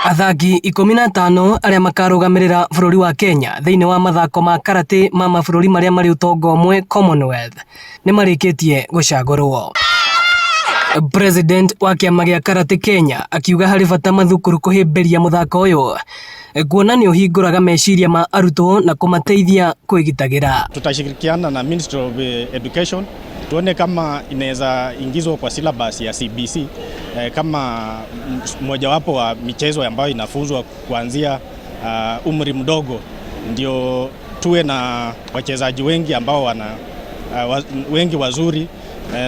Athaki 15 arĩa makarũgamĩrĩra bũrũri wa Kenya thĩinĩ wa mathako ma karate ma mabũrũri marĩa marĩ ũtonga ũmwe Commonwealth nĩ marĩkĩtie gũcagũrwo. President wa kĩama gĩa karate Kenya akiuga harĩ bata mathukuru kũhĩmbĩria mũthako ũyũ kuona nĩ ũhingũraga meciria ma arutwo na kũmateithia kwĩgitagĩra. Tutashirikiana na Ministry of Education tuone kama inaweza ingizwa kwa syllabus ya CBC kama mojawapo wa michezo ambayo inafunzwa kuanzia umri mdogo, ndio tuwe na wachezaji wengi ambao wana wengi wazuri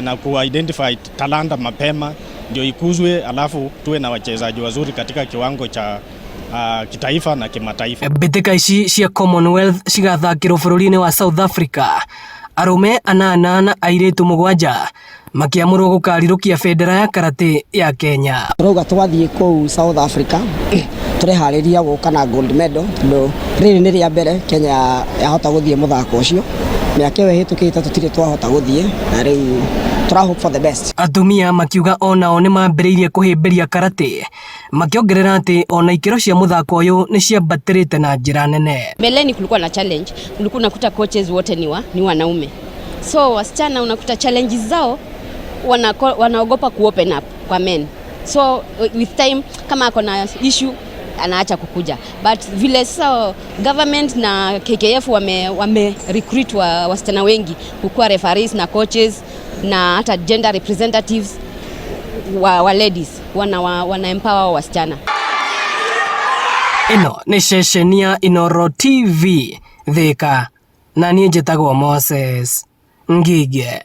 na ku-identify talanta mapema ndio ikuzwe, alafu tuwe na wachezaji wazuri katika kiwango cha kitaifa na kimataifa. Mbĩtĩka ici cia Commonwealth cigathakĩrwo bũrũri-inĩ wa South Africa, arũme anana na airĩtu 7 makĩamũrwo gũkarirũkia bendera ya karate ya Kenya. Tũrauga twathiĩ kũu South Africa tũreharĩria gũka na gold medal, tondũ rĩrĩ nĩ rĩa mbere Kenya yahota gũthiĩ mũthako ũcio. Mĩaka ĩyo ĩhĩtũkĩte tũtirĩ twahota gũthiĩ, na rĩu tũra hope for the best. Atumia makiuga onao nĩ mambĩrĩirie kũhĩmbĩria karate, makĩongerera atĩ ona ikĩro cia mũthako ũyũ nĩ ciambatĩrĩte na njĩra nene. Mbeleni kulikuwa na challenge, ulikuwa unakuta coaches wote ni wanaume, so wasichana unakuta challenges zao wanaogopa ku open up kwa men, so with time kama ako na issue anaacha kukuja. But vile sasa government na KKF wame recruit wasichana wengi kukuwa referees na coaches na hata gender representatives wa ladies, wana empower wasichana. Ĩno nĩ ceceni ya Inooro TV Thika, na niĩ njĩtagwo Moses Ngige.